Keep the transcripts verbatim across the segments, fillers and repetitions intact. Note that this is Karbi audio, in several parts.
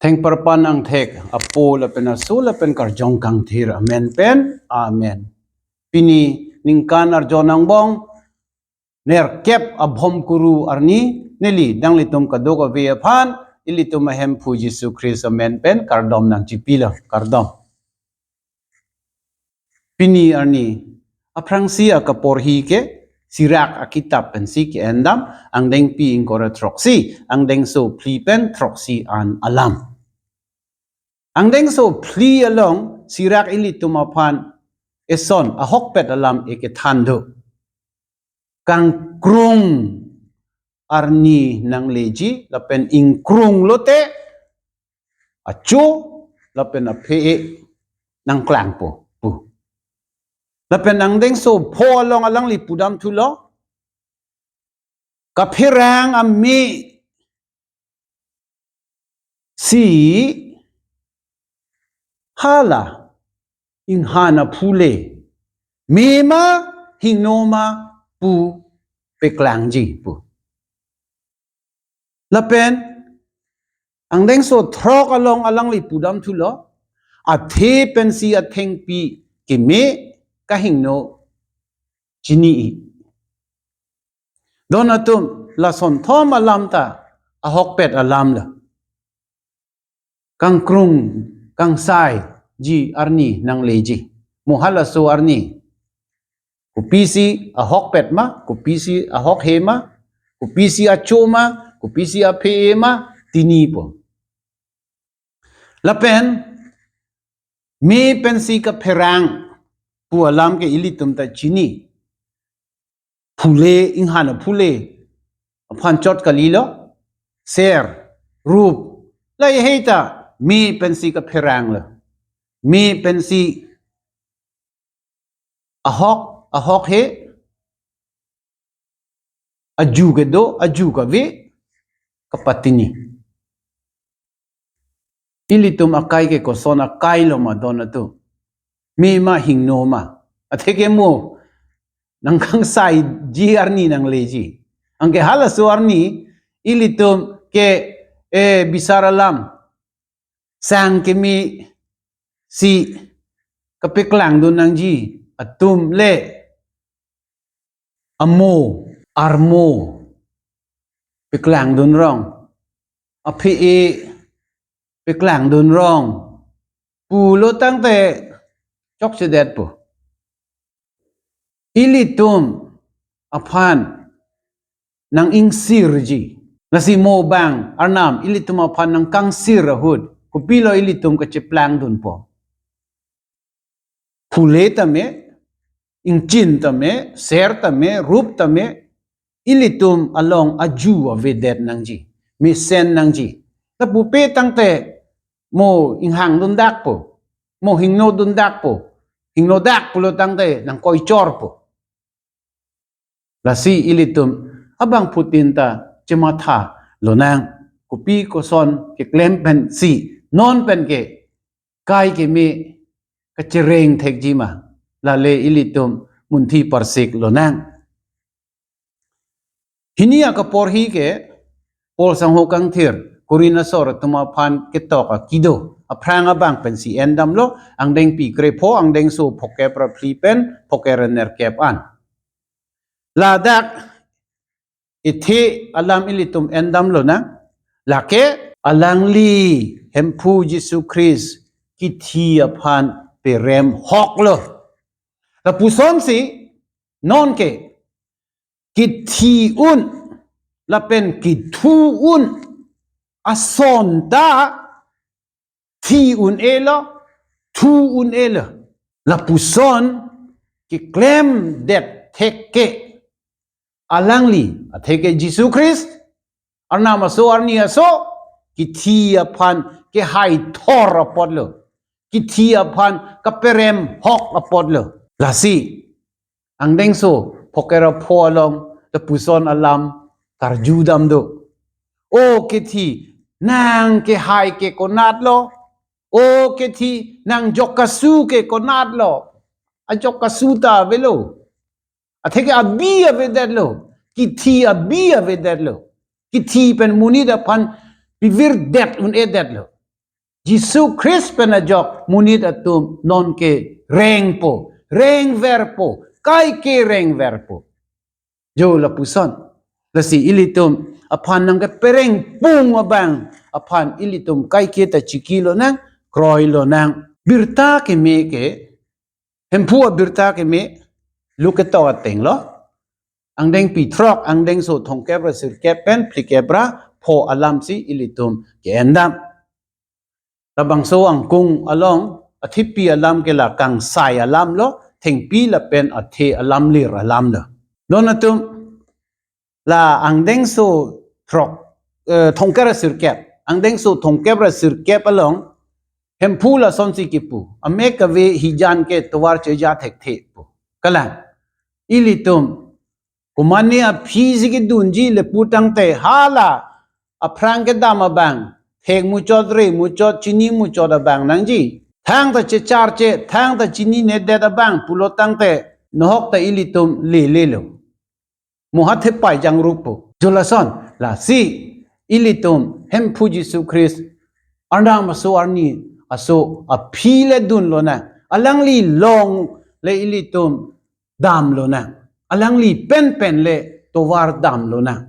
Thengparpan angthek Apo lapen Aso lapen Karjong Kangthir amen pen. Amen. Pini ningkan arjon angbong nerkep abhom kuru arni, neli nanglitum kadokave aphan ilitum Ahemphu Jisu Khristo amen pen kardom nangchipilo, kardom. Pini arni aphrangsi akaporhi ke Sirak akitap pensi ke-endam, angdengpi ingkoi ra throksi, angdengso phli pen throksi an alam. Angdengso phli along Sirak ilitum aphan eson ahokpet alam ekethan do. Kangkrung arni nangleji lapen ingkrung lote acho lapen aphe-e nangklangpo pu. Lapen angdengso pho along alangli pudam thulo, kapherang ame si hala inghan aphule, me ma hingno ma pu peklangji pu. Lapen angdengso throk along alangli pudam thulo, athe pensi athengpi keme kahingno chini-i. Don atum, lason thom alam ta ahokpet alam lo. Kangkrung kangsaiji arni nangleji. Mo halaso arni kopisi ahokpet ma, kopisi ahokhe ma, kopisi acho ma, kopisi aphe-e ma, chinipo. Lapen me pensi kapherang pu alam ke ilitum ta chini. Phule, inghan aphule aphan chot kalilo, ser, rup, lahei ta me pensi kapherang lo. Me pensi ahok, ahokhe, aju kedo, aju kave, kapachini. Ilitum akai ke koson akai lo ma don atum? Me ma hingno ma? Atheke mo nangkangsaiji arni nangleji. Anke halaso arni ilitum ke, eh, bisar alam, sang keme si kapeklangdun nangji atum le amo, armo peklangdun rong, aphe-e peklangdun rong pulo tangte chokchedetpo. Ilitum aphan nang-ingsirji. Lasi mo bang Arnam ilitum aphan nangkangsir ahut, kopilo ilitum kacheplangdunpo? Phule tame, ingchin tame, ser tame, rup tame, ilitum along aju avedet nangji, mesen nangji. Lapupe tangte mo inghangdundakpo, mo hingnodundakpo, hingnodak pulo tangte nangkoichorpo. Lasi ilitum abangphutin ta chematha lonang, kopi koson keklem pensi non pen ke kai keme kachereng thekji ma, lale ilitum munthi parsik lonang. Hini akaporhi ke Paul sangho kangthir Korinth asor atum aphan ketok akido aphrang abang pensi endamlo, angdengpi krepho, angdengso phokep ra phli pen phokep ra nerkep an. Ladak ethe alam ilitum endam lonang, lake alangli Hemphu Jisu Khristo kithi aphan perem hoklo. Lapusonsi nonke kithi un lapen kithu un ason ta thi un-elo, thu un-elo. Lapuson keklemdet thek ke alangli, atheke Jisu Khristo, Arnam aso arni aso kithi aphan kehai thor apotlo, kithi aphan kaperem hok apotlo. Lasi angdengso phokep ra pho along lapuson alam karjudam do. O kithi, nang kehai ke konatlo? O kithi, nang jok kasu ke konatlo? Ajok kasu ta avelo. Atheke abi avedetlo. Kithi abi avedetlo. Kithi pen monit aphan pivirdet un-edetlo. Jisu Khristo pen ajok monit atum nonke rengpo, rengverpo, kaike rengverpo. Jo lapuson. Lasi ilitum aphan nangkepereng pung abang aphan ilitum kaike ta chiki lonang, kroi lonang. Birta keme ke, Hemphu abirta keme, Luke ketok ateng lo. Angdengpi throk, angdengso thomkep ra sirkep pen phlikep ra pho alamsi ilitum ke-endam. Labangso angkung along, athepi alam ke la kangsai alam lo, thengpi lapen athe alam lir alam lo. Non atum, la angdengso throk, eh, thomkep ra sirkep, angdengso thomkep ra sirkep along, Hemphu lasonsi kipu, amek kave hijan ke tovar cheja thekthe pu. Kalang, ilitum, komatne aphisi kedunji le putangte hala aphrang kedam abang, thek muchot, re muchot, chini muchot abang nangji. Thangta checharche, thangta chininedet abang pulo tangte, nohok ta ilitum lelelo. Mo hathe pai jangrup pu. Jo lason, lasi ilitum Hemphu Jisu Khristo Arnam aso arni aso aphi le dun lonang. Alangli long le ilitum dam lonang. Alangli penpen le tovar dam lonang.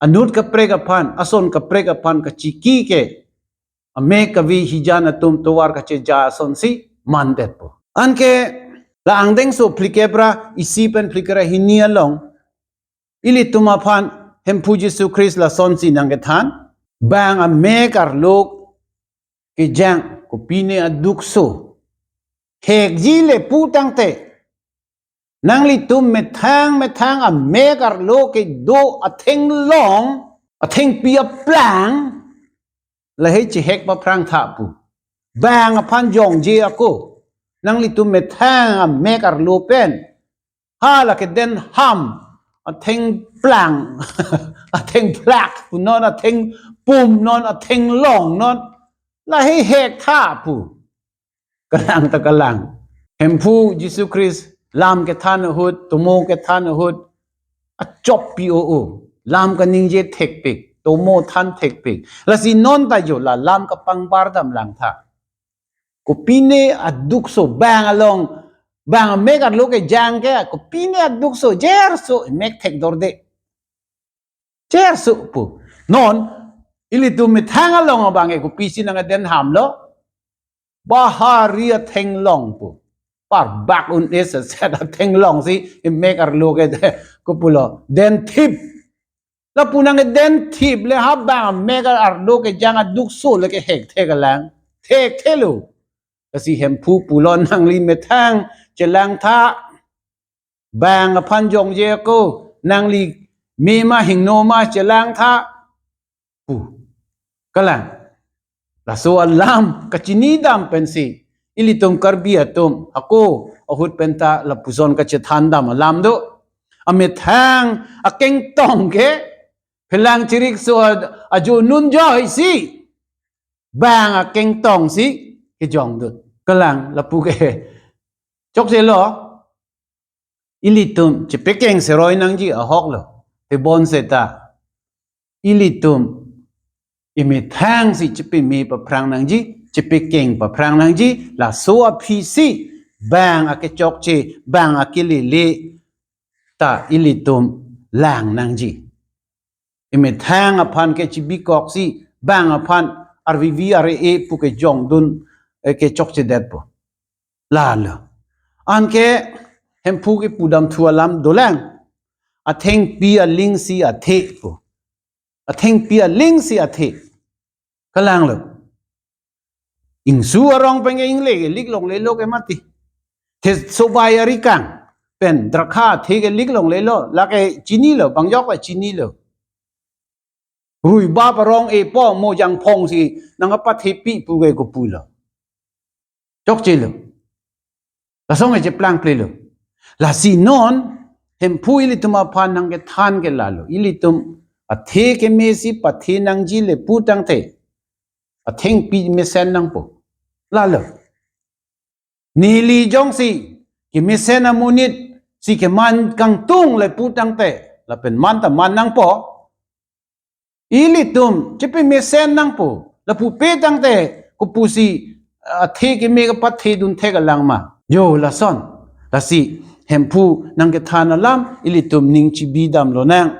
Anut kaprek aphan, ason kaprek aphan kachiki ke, amek kave hijan atum tovar kacheja asonsi mandetpo. Anke la angdengso phlikep ra isi pen phlikep ra hini along, ilitum aphan Hemphu Jisu Khristo lasonsi nangkethan, bang amek arlo kejang, kopine adukso hekji le putangte, nanglitum methang methang amek arlo kedo atheng long, athengpi aplang, lahei chehek paphrang tha pu. Bang aphan jongje ako, nanglitum methang amek arlo pen, hala keden ham, atheng plang, atheng plak pu non, atheng pum non, atheng long non, lahei hek tha pu. Kalang ta kalang. Hemphu Jisu Khristo lam kethan ahut, tomo kethan ahut, achop pi o o. Lam kaningje thekpik, tomo than thekpik. Lasi non ta jo la lam kapangbar dam lang tha. Kopine adukso bang along, bang amek arlo kejang ke, kopine adukso jerso mek thekdorde. Jerso pu. Non, ilitum methang along abang ke kopisi nangkeden ham lo. Bahari atheng long pu. Parbak un-e seset atheng longsi, emek arlo ke kopulo. Den thip. Lapu nangkeden thip le ha bang amek arlo kejang adukso le kehek thekalang. Thekthelo. Lasi Hemphu pulo nangli methang chelang tha. Bang aphan jongje ako, nangli me ma hingno ma chelang tha pu. Kalang. Laso alam kachini dam pensi, ilitum Karbi atum, ako ahut penta lapuson kachethan dam alam do. Amethang akengtong ke, phelang chirikso a-, ajo nun joisi, bang akengtongsi kejongdun. Kalang lapu ke. Chokche lo, ilitum chepekeng seroi nangji ahok lo. Tebon seta, ilitum emethangsi chepeme paphrang nangji, chepekeng paphrang nangji, laso aphisi bang akechokche, bang akelele ta ilitum lang nangji. Emethang aphan ke chibikoksi, bang aphan arvivi are-e pu kejongdun, eh, kechokchedetpo. Lalo. Anke Hemphu kepu dam thu alam dolang. Athengpi alingsi athe pu. Athengpi alingsi athe. Kalang lo. Ingsu arong pen ke ingle ke lik longlelo ke mati. The sobai arikang pen drakha athe ke lik longlelo. Lake chinilo, bangjok ke chinilo. Ruibap arong epo mo jangphongsi nangkapathepi pu ke kopulo. Chokchelo. Lason ke cheplangplelo. Lasi non, Hemphu ilitum aphan nangkethan ke lalo. Ilitum athe kemesi pathe nangji le putangte, athengpi mesen nangpo. Lalo. Neli jongsi kemesen amonit si keman kangtung le putangte, lapen man ta man nangpo. Ilitum chepemesen nangpo. Lapu petangte, kopusi athe keme kapathe dun thek alang ma? Jo lason. Lasi Hemphu nangkethan alam ilitum ning chibi dam lonang.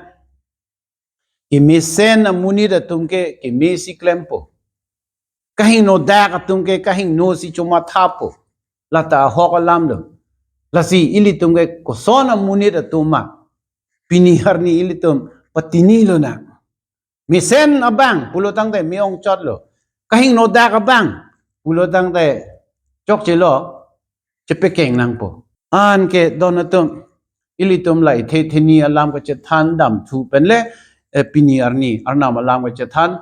Kemesen amonit atum ke kemesi klempo. Kahingno dak atum ke kahingnosi chomathapo. Lata ahok alam lo. Lasi ilitum ke koson amonit atum ma? Pini arni ilitum patini lonang. Mesen abang pulo tangte me-ongchotlo. Kahingno dak abang pulo tangte chokchelo, chepekeng nangpo. Anke don atum, ilitum la ithe theni alam kachethan dam thu penle, eh, pini arni Arnam alam kachethan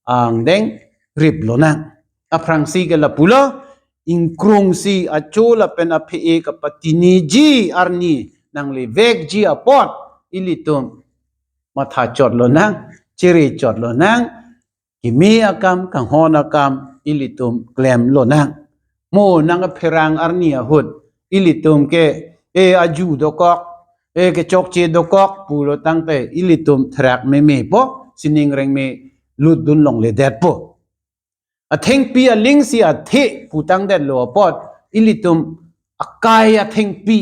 angdeng rip lonang. Aphrangsi ke lapulo, ingkrungsi acho lapen aphe-e kapatiniji arni nanglevekji apot ilitum mathachot lonang, cherechot lonang, keme akam, kanghon akam ilitum klem lonang. Mo nangkapherang arni ahut ilitum ke, e, aju dokok, e, kechokche dokok pulo tangte ilitum therak memepo, sining rengme lutdun longledetpo. Athengpi alingsi athe putangdetlo apot ilitum akai athengpi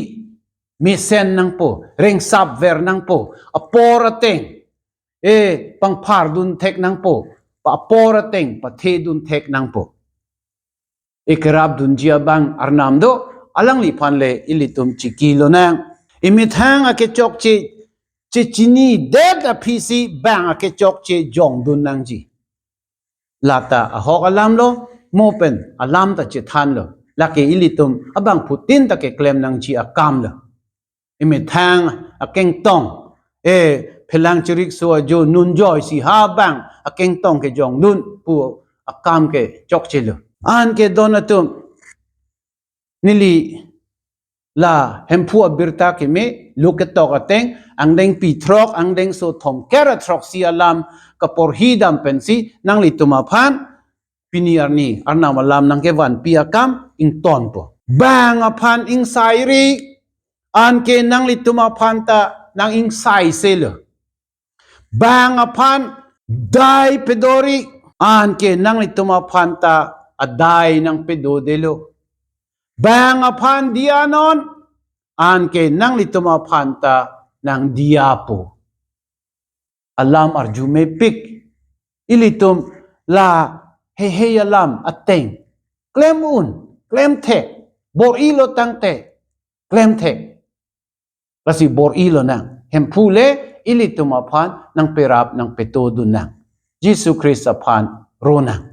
mesen nangpo, rengsapver nangpo, apor ateng, e, pangphardun thek nangpo, pa apor ateng pathedun thek nangpo. Ikerapdunji abang Arnam do, alangliphan le ilitum chiki lonang. Imethang akechokche chechinidet aphisi bang akechokche jongdun nangji. Lata ahok alam lo, mo pen alam ta chethanlo. Lake ilitum abangphutin ta keklem nangji akam lo. Imethang akengtong, e, phelang chirikso ajo nunjoisi ha bang akengtong kejongdun pu akam ke chokchelo. Anke don atum, neli la Hemphu abirta keme, Luk ketok ateng, angdengpi throk, angdengso thomkep ra throksi alam kaporhi dam pensi nanglitum aphan pini arni Arnam alam nangkevanpi akam ingtonpo. Bang aphan ingsairi, anke nanglitum aphan ta nang-ingsaiselo. Bang aphan dai pedori, anke nanglitum aphan ta adai nangpedodelo. Bang aphan diyanon, anke nanglitum aphan ta nangdiyapo. Alam arjumepik. Ilitum la heihei alam ateng klem un, klem thek, bor-ilo tangte klem thek. Lasi bor-ilo nang. Hemphu le ilitum aphan nangperap nangpetodun nang. Jisu Khristo aphan ronang.